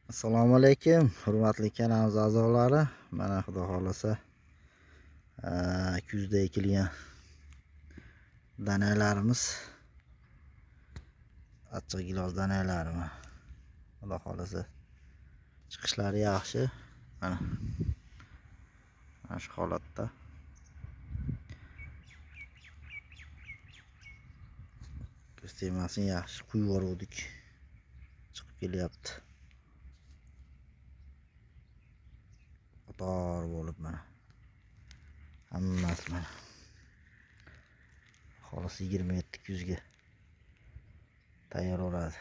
Assalomu alaykum, hurmatli kanalimiz a'zolari. Mana xudo xohlasa kuzda ekilgan danalarimiz, achchiq gilos danalari. Xudo xohlasa chiqishlari yaxshi. Mana shu holatda. Ko'z tegmasin, yaxshi quyib yubordik. Chiqib kelyapti. Qator bo'lib mana. Hammasi mana. Xolos 27 kuzga tayyor bo'ladi.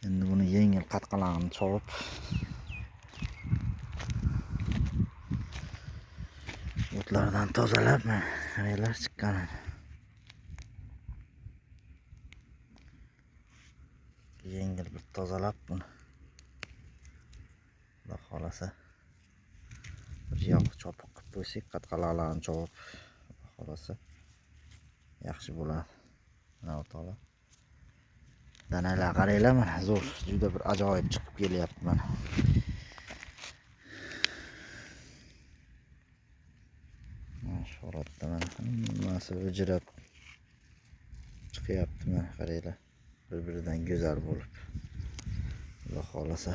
Endi buni yengil qatqalag'ini chovib o'tlardan tozalab mana qaranglar chiqqanini. Yengil bir tozalab buni. Xudo xohlasa bir yog' chopiq qilib qo'ysak, qatqalaqlarni chovib, xudo xohlasa yaxshi bo'ladi. Mana o'rtoqlar. Danalar qaranglar mana zo'r, juda bir ajoyib chiqib kelyapti mana. Mana shu holatda mana hammasi g'ijirab chiqyapti mana qaranglar. Bir-biridan go'zal bo'lib. Xudo xohlasa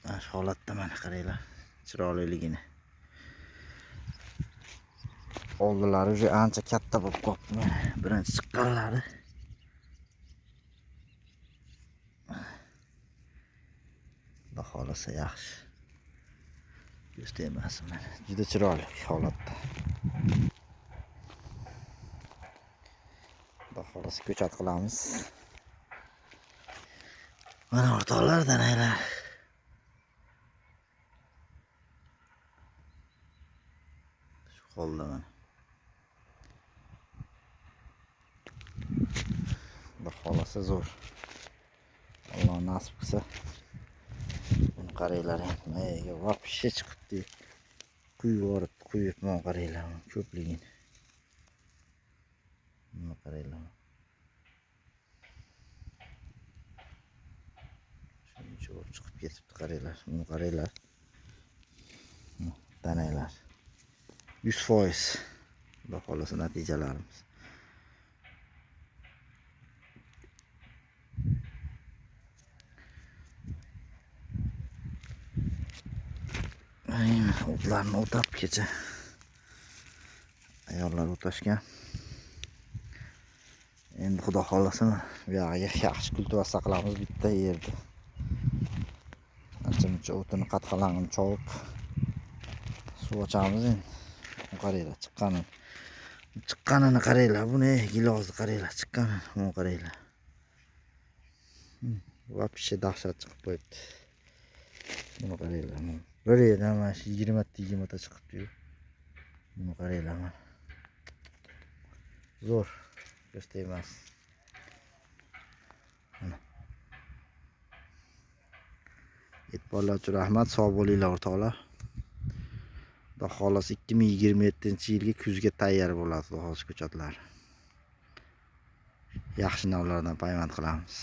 mana shu holatda mana qaranglar chiroyliligini. Oldilari уже ancha katta bo'lib qolibdi mana birinchi chiqqanlari. Xudo xohlasa yaxshi. Ko'z tegmasin mana juda chiroyli holatda. Xudo xohlasa ko'chat qilamiz. Mana o'rtoqlar, dananglar. Shu holda mana. Xudo xohlasa zo'r. Alloh nasib qilsa. Buni qaranglar, mayga вообще chiqibdi. Quyib yuboribdi, quyib mana qaranglar ko'pligini. Buni qaranglar. Shuncha bo'lib chiqib ketibdi, qaranglar. Buni qaranglar. Dananglar. 100% xudo xohlasa natijalarimiz. O'tlarni o'tab kecha ayollar o'tashgan. Endi xudo xohlasa bu yog'iga yaxshi kultivatsiya qilamiz bitta yerda. Ancha-muncha o'tini qatqalag'ini chovib suv ochamiz endi. Qaranglar chiqqanini. Chiqqanini qaranglar, buni gilozni qaranglar, chiqqanini, buni qaranglar. Вообще dahshat chiqib qo'yibdi. Buni qaranglar. Bir yerdan mana shu 20 ta chiqibdi-yu. Buni qaranglar mana. Zo'r, ko'z tegmasin. Mana. E'tiborlar uchun rahmat, sog' bo'linglar o'rtoqlar. Xudo xohlasa 2027-yilgi kuzga tayyor bo'ladi xudo xohlasa ko'chatlar. Yaxshi navlardan payvand qilamiz.